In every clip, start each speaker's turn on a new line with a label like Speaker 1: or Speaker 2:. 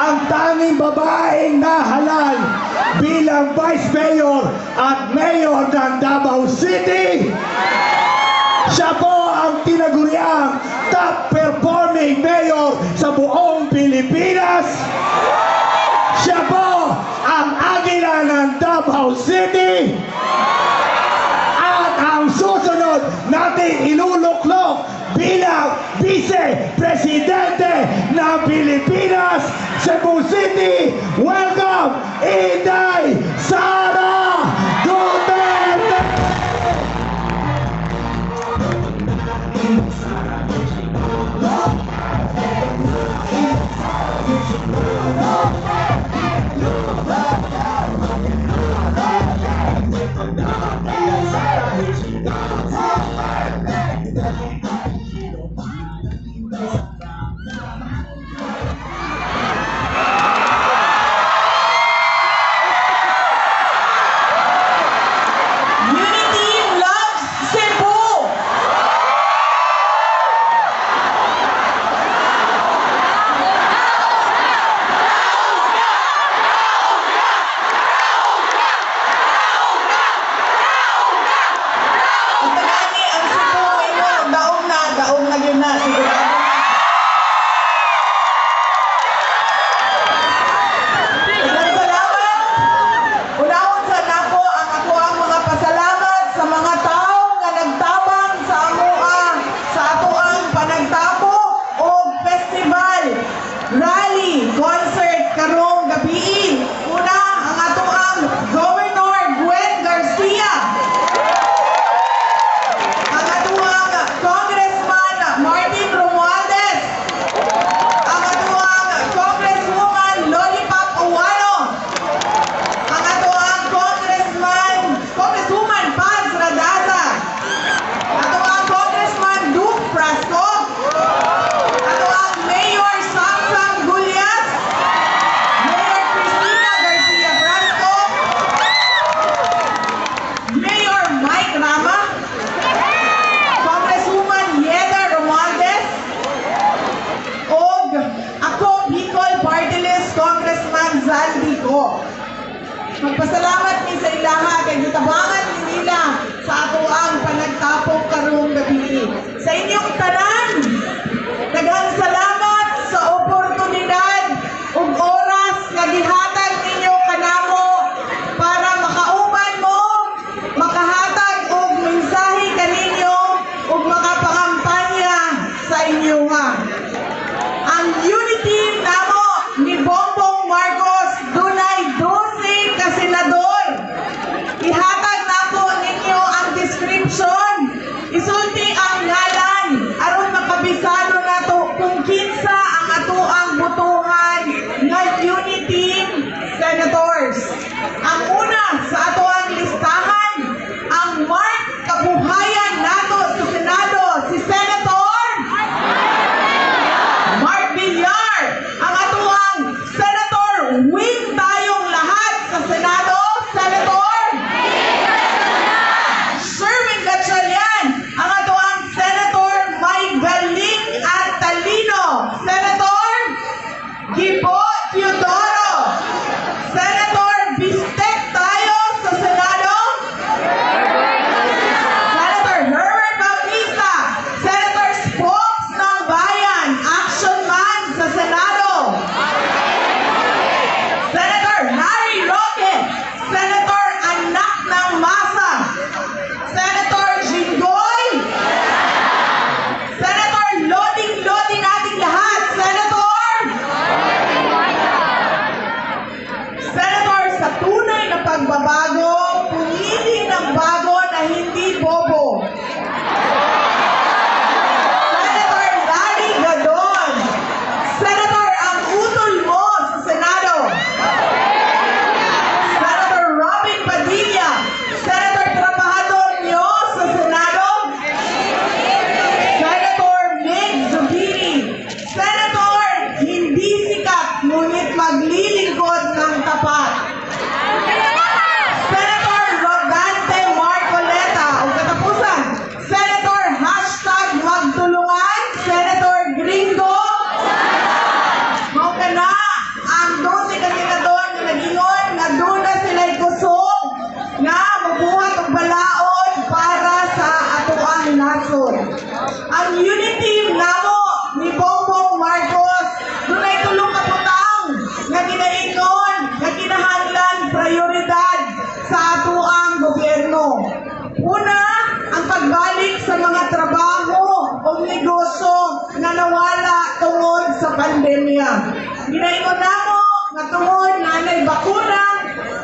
Speaker 1: Ang tanging babaeng nahalal bilang Vice Mayor at Mayor ng Davao City. Siya po ang tinaguriang top performing mayor sa buong Pilipinas. Siya po ang agila ng Davao City. At ang susunod natin iluluklok bilang Vice Presidente ng Pilipinas, Cebu City, welcome Inday Sara Duterte!
Speaker 2: Unity loves Cebu! Ang tagani, ang Cebu ngayon, daong na yun na, sigurado na. Daghang salamat. Unahon sa nako ang ako ang mga pasalamat sa mga tao nga nagtabang sa amoa sa atoang panagtapok og festival, rally, concert karong gabii. Una, ang atoang Governor Gwen Garcia. Ang atoang Congressman Martin Romualdez. Ang atoang Congresswoman Lollipop Ouano. Ang atoang Congressman, Congresswoman Paz Radaza. Atoang Congressman Duke Frasco. Atoang Mayor Samsam Gullas. Mayor Cristina Garcia Frasco. Mayor Mike Rama. Congresswoman Yeda Romualdez. Og ako, Bicol Party List Congressman Zaldy Co. Magpasalamat mi sa ilaha kay gitabangan ni nila sa atoang panagtapok karong gabi. Sa inyong tanan, daghang salamat sa oportunidad ug oras nga gihatag ninyo kanamo para makauban mo, makahatag og mensahe kaninyo ug makapangampanya sa inyo ha. Ang unity namo ni Bongbong Marcos dunay 12 ka senador. Ihatag nako ninyo ang description. Isulti ang ngalan aron makabisado nato kung kinsa ang atoang botohan nga unity senators. Ang una sa atoang listahan, ang Mark Kabuhayan nato sa Senado, si Senator Mark Villar, ang atuang Senator win tayong lahat sa Senado, Senator Sherwin Gatchalian, ang atuang Senator may galing at talino, Senator Gibo Teodoro, Senator Bistek tayo sa Senado, Senator Herbert Bautista, Senator Spokes ng Bayan, Action Man sa Senado, Senator Harry Roque, Senator Anak ng Masa, Senator Jinggoy, Senator Loading Loading nating lahat, Senator sa tunay na pagbabago, pumili ng bago na hindi bobo. Senator Larry Gadon, Senator ang utol mo sa Senado, Senator Robin Padilla, Senator Trabahador nyo sa Senado, Senator Mig Zubiri, Senator hindi sikat ngunit maglilingkod ng tapat. Senator Rodante Marcoleta, o katapusan, Senator #magtulungan, Senator Gringo, mao kana ang pagbalik sa mga trabaho o negosyo nga nawala tungod sa pandemya. Ginaingon namo nga tungod naanay bakuna,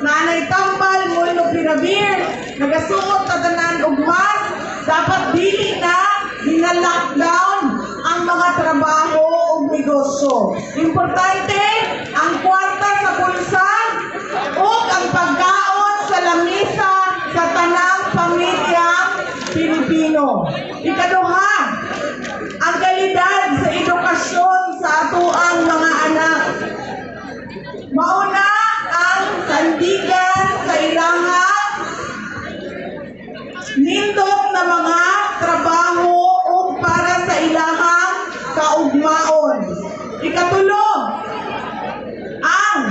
Speaker 2: naanay tambal, molnupiravir, nagasuot ta tanan og mask, dapat dili na gina-lockdown ang mga trabaho o negosyo. Importante ang kwarta sa bulsa ug ang pagkaon sa lamisa sa tanang pamilya Pilipino. Ikaduha, ang kalidad sa edukasyon sa atoang mga anak. Mauna ang sandigan sa ilaha nindot na mga trabaho ug para sa ilahang kaugmaon. Ikatulo, ang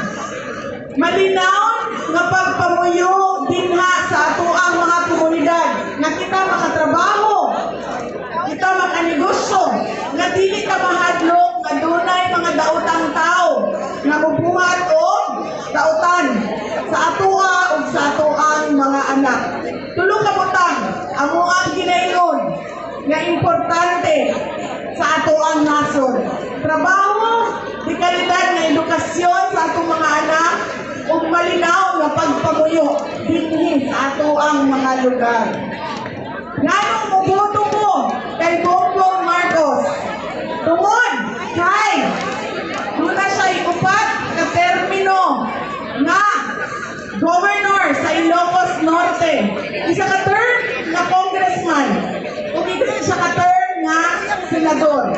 Speaker 2: malinaw nga pagpamuyo dinha sa atoang mga komunidad nga kita makatrabaho, kita makanegosyo, nga dili ta mahadlok nga dunay mga daotang tao nga mubuhat og dautan sa atoa ug sa atoang mga anak. Tulo ka butang amo ang ginaingon nga importante sa atoang nasod. Trabaho, di kalidad nga edukasyon sa atong mga anak ug malinaw nga pagpamuyo dinhi sa atoang mga lugar. Nganong muboto mo kay Bongbong Marcos? Tungod kay duna siya upat ka termino nga governor sa Ilocos Norte. Isa ka term nga congressman ug isa ka term nga senador.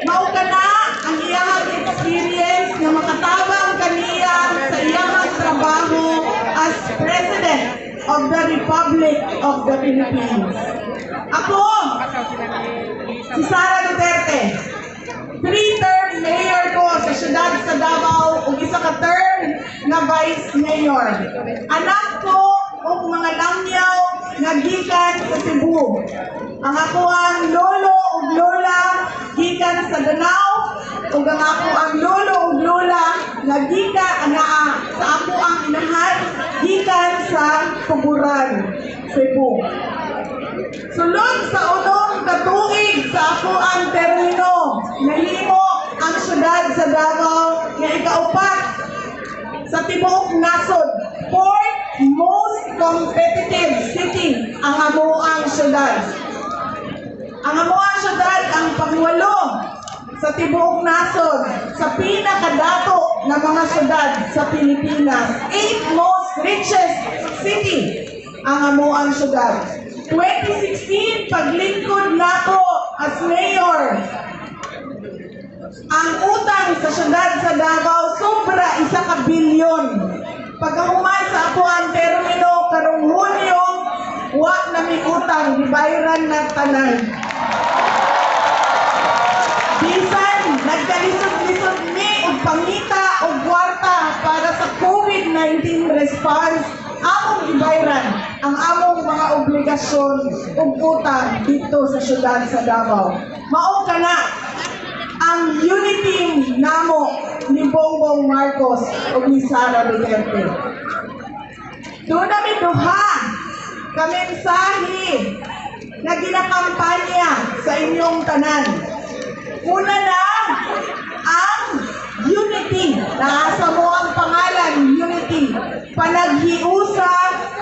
Speaker 2: Mao kana ang iyahang experience nga makatabang kaniya sa iyahang trabaho as President of the Republic of the Philippines. Ako, si Sara Duterte, three-term mayor ko sa siyudad sa Davao ug isa ka term nga vice mayor. Anak ko og mga langyaw nga gikan sa Cebu. Ang ako ang lolo ug lola gikan sa Danao ug ang ako ang lolo ug lola nga gikan nga sa ako ang inahan gikan sa Tuburan, Cebu. Sulod sa unom ka tuig sa ako ang termino, nahimo ang syudad sa Davao nga ikaupat sa tibuok nasod, fourth most competitive city ang amoang syudad. Ang amoang syudad ang pangwalo sa tibuok nasod sa pinakadato na mga syudad sa Pilipinas. Eighth most richest city ang amoang syudad. 2016, paglingkod nako as mayor, ang utang sa syudad sa Davao sobra 1 ka bilyon. Pagkahuman sa ako ang termino karong Hunyo, wa na mi utang, gibayran na tanan. Bisan nagkalisod-lisod mi og pangita og kwarta para sa COVID-19 response, among gibayran ang among mga obligasyon ug utang dito sa syudad sa Davao. Mao kana ang unity namo ni Bongbong Marcos ug ni Sara Duterte. Duna mi duha ka mensahe na ginakampanya sa inyong tanan. Una na ang unity. Naa sa mo ang pangalan, unity. Panaghiusa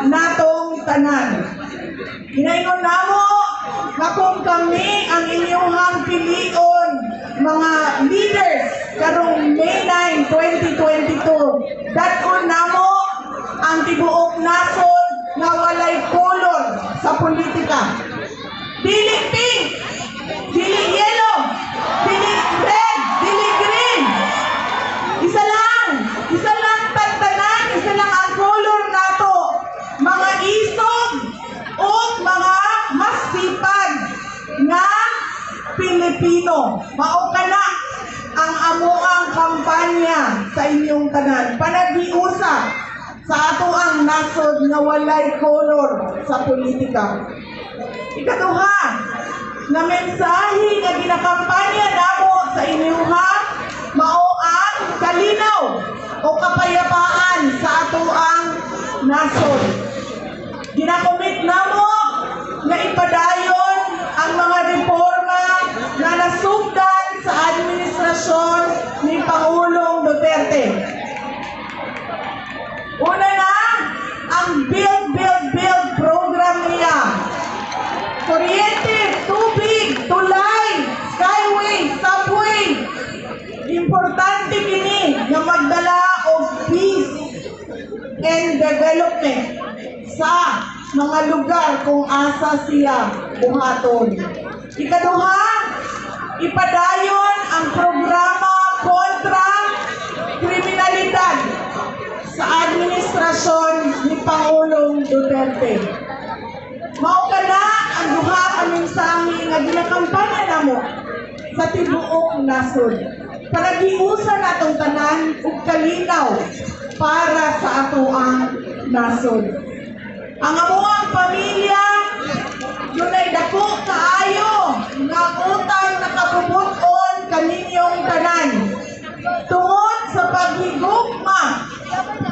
Speaker 2: natong tanan. Ginaingon namo nga kung kami ang inyong pilion mga leaders karong May 9, 2022, dad-on namo ang tibuok nasod nga walay kolor sa politika. Dili pink, dili yellow, dili red, dili green. Isa lang tantanan, isa lang ang color nato. Mga isog o mga masipag nga Pilipino. Mao kana ang amoang kampanya sa inyong tanan. Panaghiusa sa ato ang nasod nga walay color sa politika. Ikaduha, na mensahe nga ginakampanya namo sa inyuha mao ang kalinaw o kapayapaan sa ato ang nasod. Ginakomit namo nga ipadala magdala og peace and development sa mga lugar kung asa siya buhaton. Ikaduha, ipadayon ang programa kontra kriminalidad sa administrasyon ni Pangulong Duterte. Mao kana ang duha ka mensahe nga ginakampanya namo sa tibuok nasod. Panagiusa natong tanan ug kalinaw para sa atoang nasod. Ang amoang pamilya dunay dako kaayo nga utang nakabubut-on kaninyong tanan tungod sa paghigugma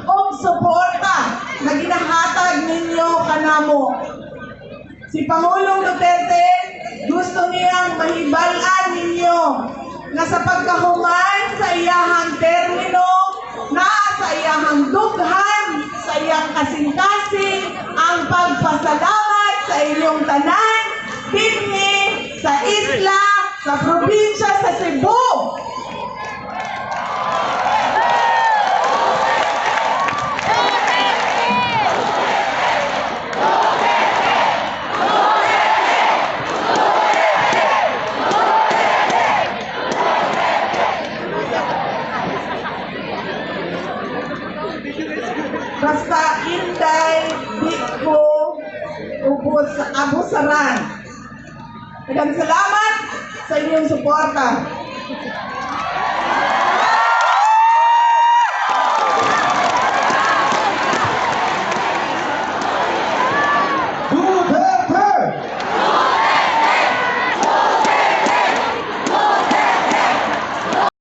Speaker 2: og suporta na ginahatag ninyo kanamo. Si Pangulong Duterte, gusto niyang mahibal-an ninyo nga sa pagkahuman sa iyahang termino, naa sa iyahang dughan, sa iyang kasing-kasing, ang pagpasalamat sa inyong tanan, dinhi sa isla, sa probinsya, sa Cebu. Basta Inday, di ko ubos abusaran. Daghang salamat sa inyong suporta.